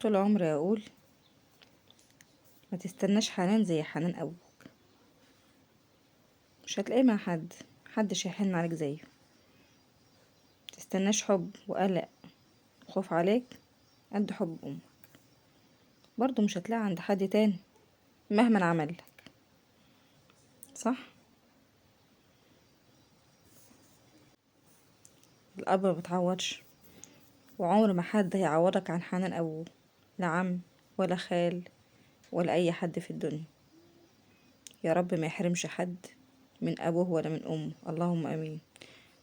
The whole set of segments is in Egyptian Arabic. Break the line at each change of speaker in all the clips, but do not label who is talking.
طول عمري اقول ما تستناش حنان زي حنان ابوك، مش هتلاقيه مع حد، محدش هيحن عليك زيه. تستناش حب وقلق وخوف عليك قد حب امك، برضو مش هتلاقي عند حد تاني مهما عمل لك، صح؟ الاب ما بتعوضش، وعمر ما حد هيعوضك عن حنان ابوه، لا عم ولا خال ولا اي حد في الدنيا. يا رب ما يحرمش حد من ابوه ولا من امه، اللهم امين.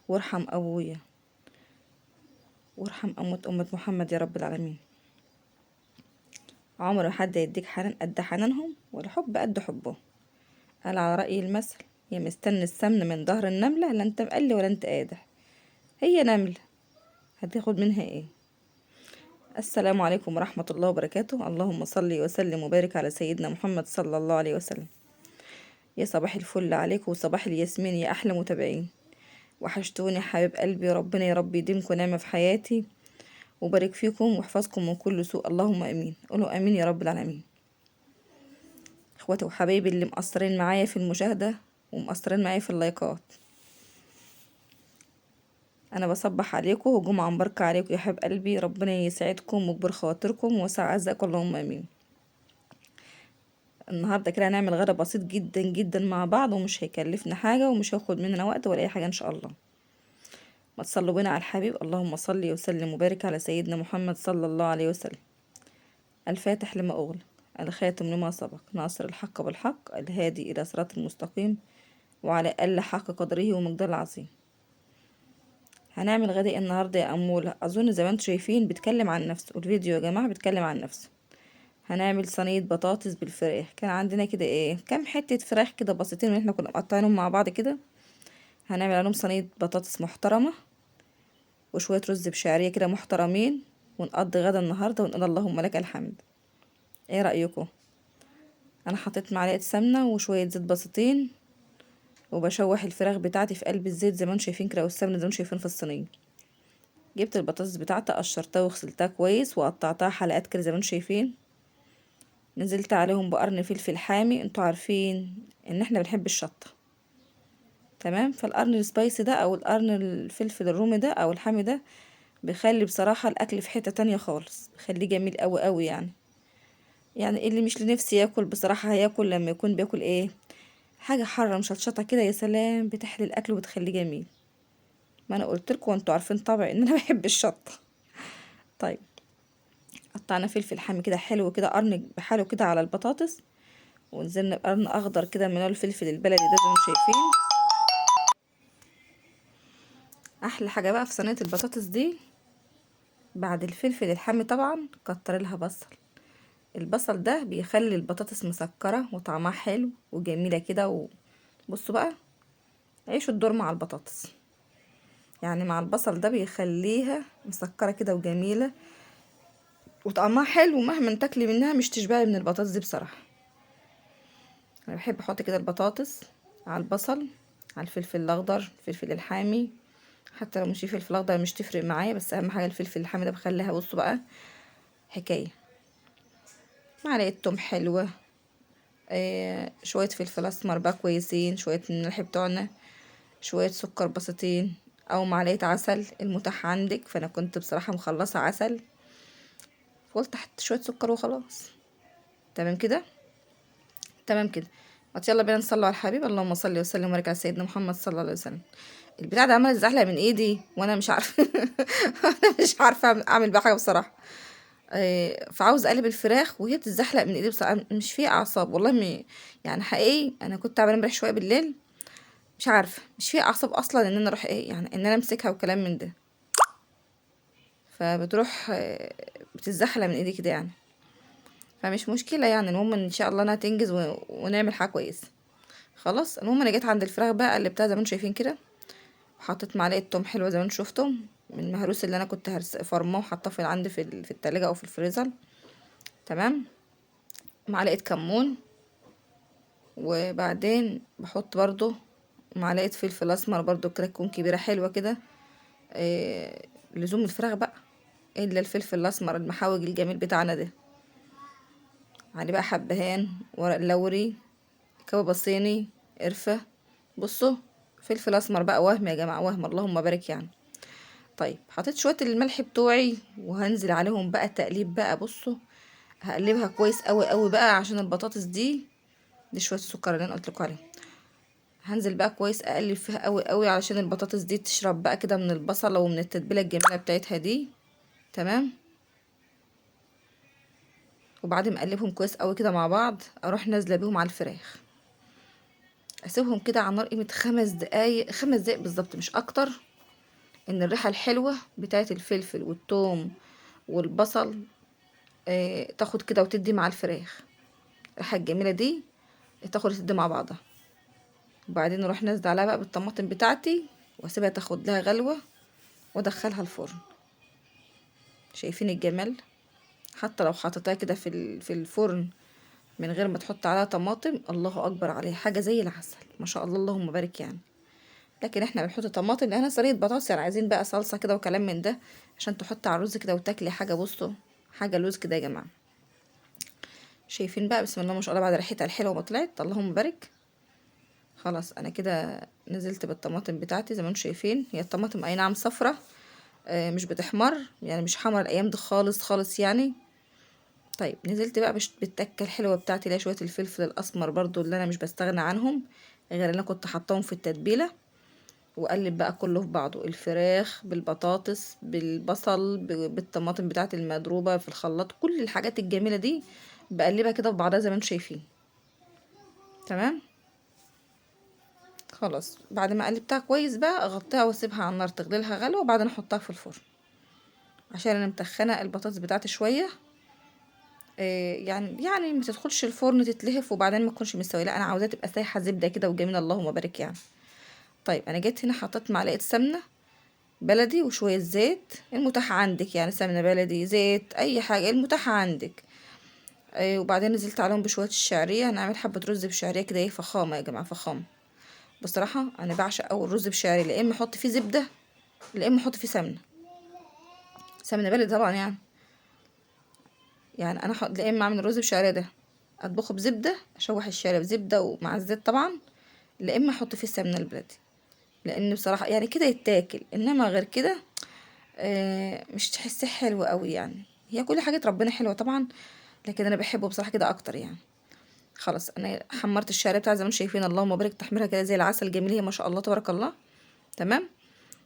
وارحم ابويا وارحم امة محمد يا رب العالمين. عمر ما حد يديك حنان قد حنانهم ولا حب قد حبهم. قال على رأي المثل، يا مستني السمن من ظهر النملة، لا انت مقلي ولا انت قادح، هي نملة هتاخد منها ايه؟ السلام عليكم ورحمة الله وبركاته. اللهم صل وسلم وبارك على سيدنا محمد صلى الله عليه وسلم. يا صباح الفل عليكم وصباح الياسمين يا أحلى متابعين. وحشتوني يا حبيب قلبي، ربنا يا رب يديمكم نعمة في حياتي وبارك فيكم واحفظكم من كل سوء، اللهم امين. قولوا امين يا رب العالمين. اخواتي وحبايبي اللي مقصرين معايا في المشاهدة ومقصرين معايا في اللايكات، انا بصبح عليكم وجمعة مباركة عليكم يا حبيب قلبي، ربنا يسعدكم ويكبر خواطركم ويوسع عزائكم، اللهم امين. النهارده كده هنعمل غدا بسيط جدا جدا مع بعض، ومش هيكلفنا حاجة ومش هياخد مننا وقت ولا اي حاجة ان شاء الله. ما تصلوا بينا على الحبيب، اللهم صل وسلم وبارك على سيدنا محمد صلى الله عليه وسلم. الفاتح لما أغلق، الخاتم لما سبق، ناصر الحق بالحق، الهادي إلى صراط المستقيم، وعلى آله حق قدره ومقداره العظيم. هنعمل غدا النهارده يا أمولة، أظن زي ما انتم شايفين بيتكلم عن نفسه الفيديو يا جماعة، بيتكلم عن نفسه. هنعمل صينية بطاطس بالفراخ. كان عندنا كده ايه كام حتة فراخ كده بسيطين اللي احنا كنا مقطعينهم مع بعض كده، هنعمل عليهم صينية بطاطس محترمة وشوية رز بشعرية كده محترمين، ونقضي غدا النهاردة ونقول اللهم لك الحمد. ايه رأيكم؟ انا حطيت معلقة سمنة وشوية زيت بسيطين، وبشوح الفراخ بتاعتي في قلب الزيت زي ما انتم شايفين كده، والسمنة زي ما انتم شايفين في الصينية. جبت البطاطس بتاعتي قشرتها وغسلتها كويس وقطعتها حلقات كده زي ما انتم شايفين. نزلت عليهم بقرن فلفل حامي، انتوا عارفين ان احنا بنحب الشطة، تمام؟ فالقرن السبايسي ده او القرن الفلفل الرومي ده او الحامي ده بيخلي بصراحة الاكل في حتة تانية خالص، بيخليه جميل قوي قوي. يعني اللي مش لنفسي ياكل بصراحة هياكل لما يكون بياكل ايه، حاجة حارة مشطشطة كده، يا سلام، بتحلي الاكل وبتخليه جميل. ما انا قلت لكم وانتوا عارفين طبعي ان انا بحب الشطة. طيب قطعنا فلفل حامي كده حلو كده، قرن بحاله كده على البطاطس، ونزلنا بقرن اخضر كده من الفلفل البلدي ده زي ما انتم شايفين. احلى حاجة بقى في صينية البطاطس دي بعد الفلفل الحامي طبعا، كتر لها بصل. البصل ده بيخلي البطاطس مسكره وطعمها حلو وجميلة كده. وبصوا بقى عيشوا الدور مع البطاطس، يعني مع البصل ده بيخليها مسكره كده وجميلة وطعمها حلو، مهما تاكلي منها مش تشبعي من البطاطس دي بصراحة. انا بحب احط كده البطاطس على البصل، على الفلفل الاخضر، الفلفل الحامي، حتى لو مش في فلفل اخضر مش تفرق معايا، بس اهم حاجة الفلفل الحامي ده بخليها. بصوا بقى حكاية، معلقه توم حلوة، شوية فلفل اسمر بقى كويسين، شوية من الملح بتوعنا، شوية سكر بسيطين، او معلقه عسل المتاح عندك. فانا كنت بصراحة مخلصة عسل، فقلت احط شوية سكر وخلاص. تمام كده، تمام كده. ما يلا بينا نصلي على الحبيب، اللهم صل وسلم وبارك على سيدنا محمد صلى الله عليه وسلم. البتاع ده عمال يتزحلق من ايدي وانا مش عارفه انا مش عارفه اعمل بقى حاجة بصراحة. فعاوز اقلب الفراخ وهي بتتزحلق من ايدي بصراحة، مش فيها اعصاب والله، يعني حقيقي انا كنت تعبانة امبارح شوية بالليل، مش عارفه مش فيها اعصاب اصلا ان انا اروح ايه، يعني ان انا امسكها وكلام من ده، فبتروح بتتزحلق من ايدي كده يعني. فمش مشكلة يعني، المهم ان شاء الله انها تنجز ونعمل حاجة كويسة خلاص. المهم انا جيت عند الفراخ بقى قلبتها زي ما انتم شايفين كده، وحطيت معلقه توم حلوة زي ما انتم شفتم من المهروس اللي انا كنت فرماه وحطاه في عندي في التلاجة او في الفريزر، تمام. معلقه كمون، وبعدين بحط برضو معلقه فلفل اسمر برضو كده تكون كبيرة حلوة كده، لزوم الفراخ بقى. الا الفلفل الاسمر المحوج الجميل بتاعنا ده. عليه بقى حبهان، ورق لوري، كبابه صيني، قرفه. بصوا فلفل اسمر بقى وهم يا جماعة، وهم اللهم بارك يعني. طيب حطيت شوية الملح بتوعي وهنزل عليهم بقى التقليب بقى. بصوا هقلبها كويس قوي قوي بقى عشان البطاطس دي شوية السكر اللي انا قلت لكم عليهم. هنزل بقى كويس اقلب فيها قوي قوي علشان البطاطس دي تشرب بقى كده من البصله ومن التتبيله الجميلة بتاعتها دي. تمام. وبعد ما اقلبهم كويس قوي كده مع بعض اروح نازله بيهم على الفراخ، اسيبهم كده على النار قيمة 5 دقايق، 5 دقايق بالظبط مش اكتر، ان الريحة الحلوة بتاعه الفلفل والثوم والبصل تاخد كده وتدي مع الفراخ، الريحة الجميلة دي تاخد وتدي مع بعضها. وبعدين اروح نازله عليها بقى بالطماطم بتاعتي واسيبها تاخد لها غلوه وادخلها الفرن. شايفين الجمال؟ حتى لو حطيتها كده في الفرن من غير ما تحط عليها طماطم، الله اكبر عليها، حاجة زي العسل ما شاء الله اللهم بارك يعني. لكن احنا بنحط طماطم لانها صينية بطاطس يعني، عايزين بقى صلصه كده وكلام من ده عشان تحط على الرز كده وتاكلي حاجة. بصوا حاجة لوز كده يا جماعة. شايفين بقى بسم الله ما شاء الله بعد ريحتها الحلوة ما طلعت اللهم بارك. خلاص انا كده نزلت بالطماطم بتاعتي زي ما انتم شايفين. هي الطماطم اي نعم صفرة، مش بتحمر يعني، مش حمر الايام دي خالص خالص يعني. طيب نزلت بقى بالتكه الحلوة بتاعتي اللي هي شوية الفلفل الاسمر برضو اللي انا مش بستغنى عنهم، غير اللي انا كنت حطاهم في التتبيله. واقلب بقى كله في بعضه، الفراخ بالبطاطس بالبصل بالطماطم بتاعتي المضروبه في الخلاط، كل الحاجات الجميلة دي بقلبها كده في بعضها زي ما انتم شايفين. تمام. خلاص بعد ما قلبتها كويس بقى اغطيها واسيبها على النار تغلي لها غلوه، وبعدين احطها في الفرن عشان انا متخنه البطاطس بتاعتي شوية، يعني ما تدخلش الفرن تتلهف وبعدين ما تكونش مستوية، لا انا عاوزاها تبقى سايحه زبدة كده وجميلة اللهم بارك يعني. طيب انا جيت هنا حطيت معلقه سمنه بلدي وشوية زيت المتاح عندك يعني، سمنه بلدي زيت اي حاجة المتاح عندك. وبعدين نزلت عليهم بشوية الشعرية. هنعمل حبه رز بشعريه كده، ايه فخامة يا جماعة فخامة. بصراحة انا بعشق اول رز بشعريه، لا اما احط فيه زبدة لا اما احط فيه سمنه، سمنه بلدي طبعا يعني. يعني انا لا اما اعمل الرز بشعريه ده اطبخه بزبده، اشوح الشعرية بزبده ومع الزيت طبعا، لا اما احط فيه السمنة البلدي، لان بصراحة يعني كده يتاكل، انما غير كده مش تحسيه حلو قوي يعني. هي كل حاجة ربنا حلوة طبعا، لكن انا بحبه بصراحة كده اكتر يعني. خلاص انا حمرت الشعرية بتاعتي زي ما انتم شايفين اللهم بارك، تحميرها كده زي العسل جميل هي ما شاء الله تبارك الله. تمام.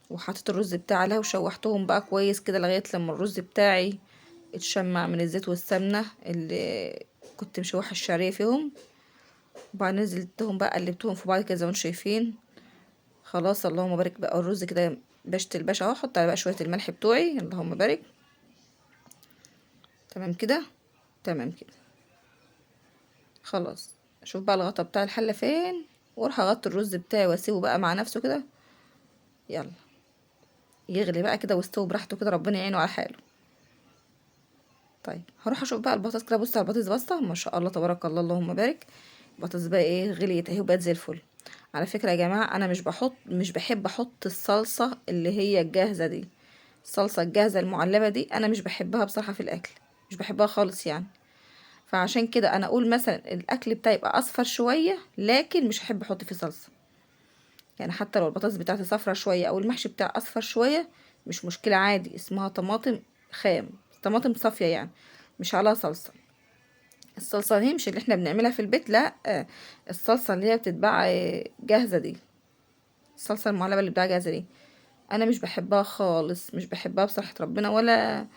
وحطيت الرز بتاعي عليها وشوحتهم بقى كويس كده لغاية لما الرز بتاعي اتشمع من الزيت والسمنه اللي كنت مشوحه الشعرية فيهم. وبعدين نزلتهم بقى قلبتهم في بعض كده زي ما انتم شايفين. خلاص اللهم بارك بقى الرز كده بشت الباشا اهو. احط عليه بقى شوية الملح بتوعي اللهم بارك. تمام كده، تمام كده. خلاص اشوف بقى الغطا بتاع الحلة فين واروح اغطي الرز بتاعي واسيبه بقى مع نفسه كده، يلا يغلي بقى كده واستوي براحته كده، ربنا يعينه على حاله. طيب هروح اشوف بقى البطاطس كده. بص على البطاطس بصة ما شاء الله تبارك الله اللهم بارك. البطاطس بقى ايه غليت اهي وبقت زي الفل. على فكرة يا جماعة انا مش بحب احط الصلصه اللي هي الجاهزة دي، الصلصه الجاهزة المعلبه دي انا مش بحبها بصراحة في الاكل، مش بحبها خالص يعني. فعشان كده انا اقول مثلا الاكل بتاعي يبقى اصفر شوية، لكن مش هحب احط فيه صلصه يعني. حتى لو البطاطس بتاعتي صفرة شوية او المحشي بتاعي اصفر شوية مش مشكلة عادي، اسمها طماطم خام، طماطم صافية يعني، مش عليها صلصه. الصلصه دي مش اللي احنا بنعملها في البيت، لا الصلصه اللي هي بتتباع جاهزة دي، الصلصه المعلبه اللي بتتباع جاهزة دي انا مش بحبها خالص، مش بحبها بصراحة ربنا، ولا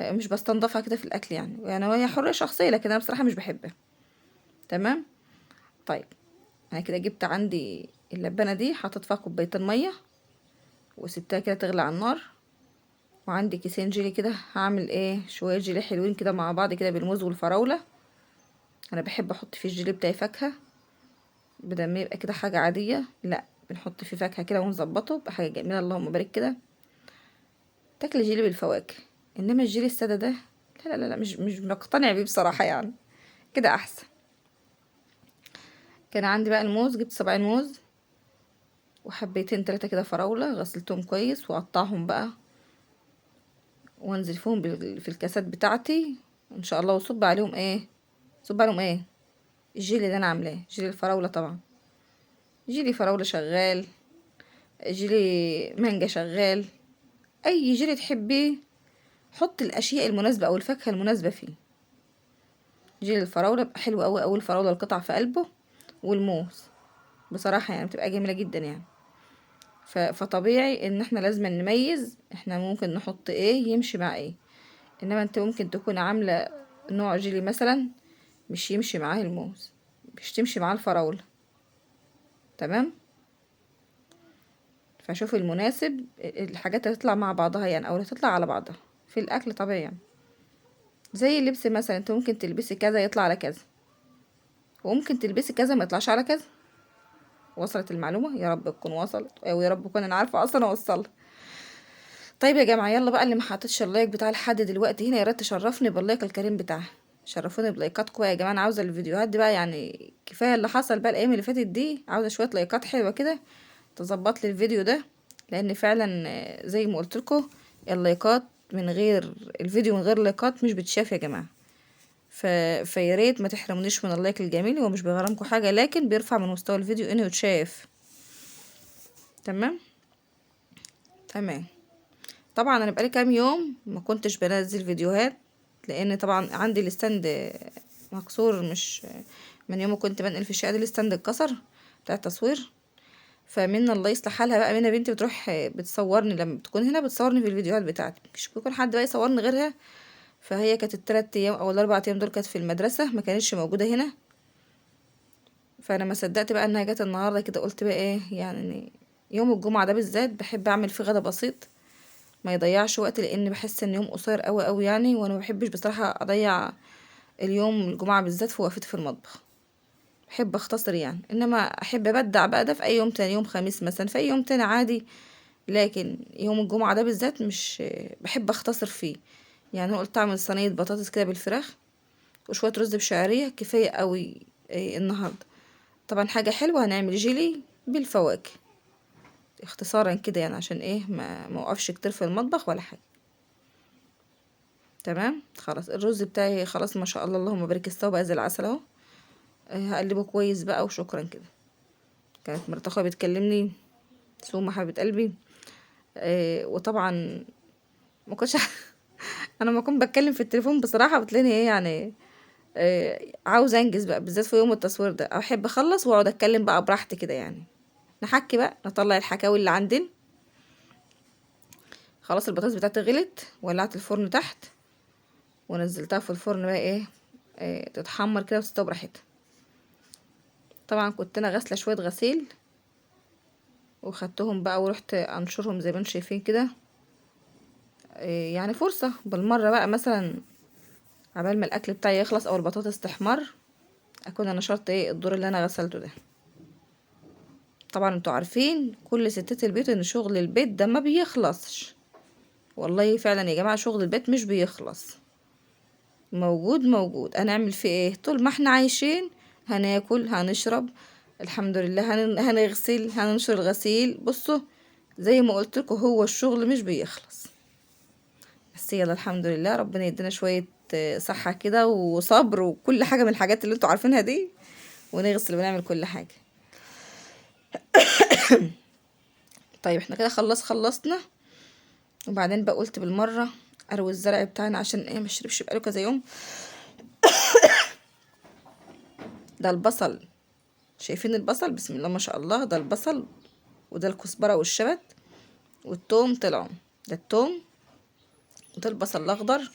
مش بستنضفها كده في الاكل يعني. يعني هي حرية شخصية، لكن انا بصراحة مش بحبها. تمام. طيب انا كده جبت عندي اللبانه دي، حطيت فيها كوبايتين مية وسبتها كده تغلي على النار. وعندي كيسين جيلي كده، هعمل ايه شوية جيلي حلوين كده مع بعض كده بالموز والفراوله. انا بحب احط في الجيلي بتاعي فاكهة بدل ما يبقى كده حاجة عادية، لا بنحط فيه فاكهة كده ونظبطه بحاجة جميلة اللهم بارك كده. تاكل جيلي بالفواكه، انما الجيلي السادة ده لا لا لا مش مقتنع بيه بصراحة يعني، كده احسن. كان عندي بقى الموز، جبت 7 موز وحبيتين 3 كده فراوله، غسلتهم كويس وقطعهم بقى وانزل فيهم في الكاسات بتاعتي ان شاء الله، واصب عليهم ايه؟ صب عليهم ايه؟ الجيلي اللي انا عاملاه، جيلي الفراولة طبعا، جيلي فراولة شغال، جيلي مانجا شغال، اي جيلي تحبيه حط الاشياء المناسبة او الفاكهة المناسبة فيه. جيلي الفراولة بيبقى حلو قوي قوي، الفراولة القطع في قلبه، والموز بصراحة يعني بتبقى جميلة جدا يعني. فطبيعي ان احنا لازم نميز احنا ممكن نحط ايه يمشي مع ايه، انما انت ممكن تكون عاملة نوع جيلي مثلا مش يمشي معاه الموز، مش تمشي معاه الفراولة، تمام؟ فشوف المناسب، الحاجات اللي تطلع مع بعضها يعني، او اللي تطلع على بعضها في الاكل طبيعي يعني. زي اللبس مثلا، انت ممكن تلبسي كذا يطلع على كذا، وممكن تلبسي كذا ما يطلعش على كذا. وصلت المعلومة؟ يا رب تكون وصلت، او يا رب اكون انا عارفة اصلا اوصلها. طيب يا جماعة، يلا بقى اللي ما حطتش ال like بتاع لحد دلوقتي هنا، يا ريت تشرفني بال like الكريم بتاعها، شرفوني بلايكاتكم بقى يا جماعة. انا عاوزة الفيديوهات دي بقى يعني، كفاية اللي حصل بقى الايام اللي فاتت دي، عاوزة شوية لايكات حلوة كده تظبط لي الفيديو ده، لان فعلا زي ما قلت لكم اللايكات من غير الفيديو، من غير لايكات مش بتشاف يا جماعة. فيا ريت ما تحرمونيش من ال like الجميل، هو مش بيغرمكم حاجة لكن بيرفع من مستوى الفيديو انه يتشاف. تمام تمام. طبعا انا بقالي كام يوم ما كنتش بنزل فيديوهات، لان طبعا عندي ال stand مكسور، مش من يوم ما كنت بنقل في الشقة دي ال stand اتكسر بتاع التصوير. فمن الله يصلح حالها بقى، منى بنتي بتروح بتصورني لما بتكون هنا، بتصورني في الفيديوهات بتاعتي، مش بيكون حد بقى يصورني غيرها. فهي كانت التلات ايام او الاربع ايام دول كانت في المدرسة، ما كانتش موجودة هنا. فانا ما صدقت بقى انها جت النهارده كده، قلت بقى ايه يعني، يوم الجمعة ده بالذات بحب اعمل فيه غدا بسيط ما يضيعش وقت، لان بحس ان يوم قصير قوي قوي يعني، وانا ما بحبش بصراحة اضيع اليوم الجمعة بالذات في وقفتي في المطبخ، بحب اختصر يعني. انما احب ابدع بقى ده في اي يوم تاني، يوم خميس مثلا، في اي يوم تاني عادي، لكن يوم الجمعة ده بالذات مش بحب اختصر فيه يعني. انا قلت اعمل صينية بطاطس كده بالفراخ وشوية رز بشعريه، كفاية قوي النهارده. طبعا حاجة حلوة، هنعمل جيلي بالفواكه اختصارا كده يعني، عشان ايه ما اوقفش كتير في المطبخ ولا حاجة. تمام خلاص الرز بتاعي خلاص ما شاء الله اللهم بارك، استوى بقى زي العسل اهو. هقلبه كويس بقى وشكرا كده. كانت مرات اخويا بتكلمني، سومه حبيبه قلبي، وطبعا ما كنتش انا ما كنت بتكلم في التليفون بصراحة بتلاقيني ايه يعني، عاوزه انجز بقى بالذات في يوم التصوير ده، احب اخلص واقعد اتكلم بقى براحتي كده يعني، نحكي بقى، نطلع الحكاوي اللي عندنا. خلاص البطاطس بتاعتي غلت، ولعت الفرن تحت ونزلتها في الفرن بقى ايه، تتحمر كده وتستوي براحتها. طبعا كنت انا غاسله شوية غسيل وخدتهم بقى ورحت انشرهم زي ما انتم شايفين كده، يعني فرصة بالمرة بقى، مثلا عبال ما الاكل بتاعي يخلص او البطاطس تحمر اكون انا نشرت ايه الدور اللي انا غسلته ده. طبعا انتوا عارفين كل ستات البيت ان شغل البيت ده ما بيخلصش، والله فعلا يا جماعة شغل البيت مش بيخلص، موجود موجود. هنعمل فيه ايه طول ما احنا عايشين؟ هناكل هنشرب الحمد لله، هنغسل هننشر الغسيل. بصوا زي ما قلت لكم هو الشغل مش بيخلص، بس يلا الحمد لله ربنا يدينا شوية صحة كده وصبر وكل حاجة من الحاجات اللي انتوا عارفينها دي، ونغسل ونعمل كل حاجة. طيب احنا كده خلصنا. وبعدين بقى قلت بالمرة اروي الزرع بتاعنا عشان ايه ما اشربش بقاله كذا يوم. ده البصل، شايفين البصل؟ بسم الله ما شاء الله. ده البصل وده الكزبرة والشبت والثوم طلعوا، ده الثوم وده البصل الاخضر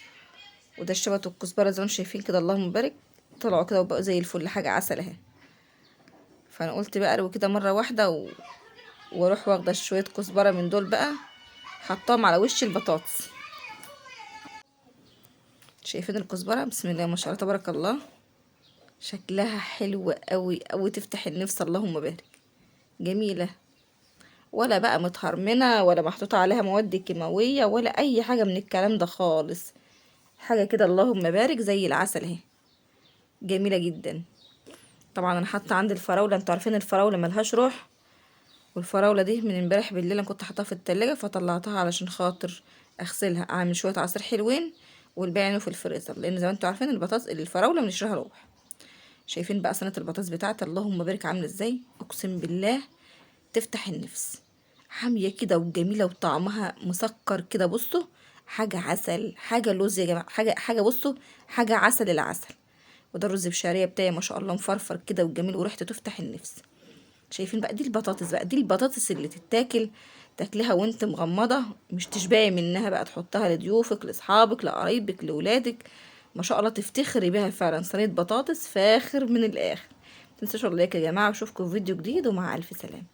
وده الشبت والكزبرة زي ما انتم شايفين كده اللهم بارك، طلعوا كده وبقوا زي الفل، حاجة عسل اهي. فانا قلت بقى اروي كده مرة واحدة واروح واخدة شوية كزبرة من دول بقى حطاهم على وش البطاطس. شايفين الكزبرة؟ بسم الله ما شاء الله تبارك الله، شكلها حلو قوي قوي، تفتح النفس اللهم بارك، جميلة، ولا بقى متهرمنة ولا محطوطة عليها مواد كيماوية ولا أي حاجة من الكلام ده خالص، حاجة كده اللهم بارك زي العسل اهي، جميلة جدا. طبعا أنا حاطة عندي الفراولة، انتوا عارفين الفراولة ملهاش روح، والفراولة دي من امبارح بالليل انا كنت حاطاها في التلاجة فطلعتها علشان خاطر اغسلها، اعمل شوية عصير حلوين والباقي في الفريزر، لان زي ما انتوا عارفين البطاطس الفراوله بنشرها روح. شايفين بقى صينية البطاطس بتاعتي اللهم بارك عامله ازاي، اقسم بالله تفتح النفس، حامية كده وجميلة وطعمها مسكر كده. بصوا حاجة عسل، حاجة لوز يا جماعة، حاجة بصوا حاجة عسل العسل. وده الرز بشعريه بتاعي ما شاء الله مفرفر كده وجميل وريحته تفتح النفس. شايفين بقى دي البطاطس بقى، دي البطاطس اللي تتاكل تاكلها وانت مغمضه، مش تشبعي منها بقى، تحطها لضيوفك لاصحابك لقرايبك لولادك، ما شاء الله تفتخري بيها فعلا. صينية بطاطس فاخر من الاخر. متنسوش ال like يا جماعة، واشوفكم في فيديو جديد، ومع الف سلامه.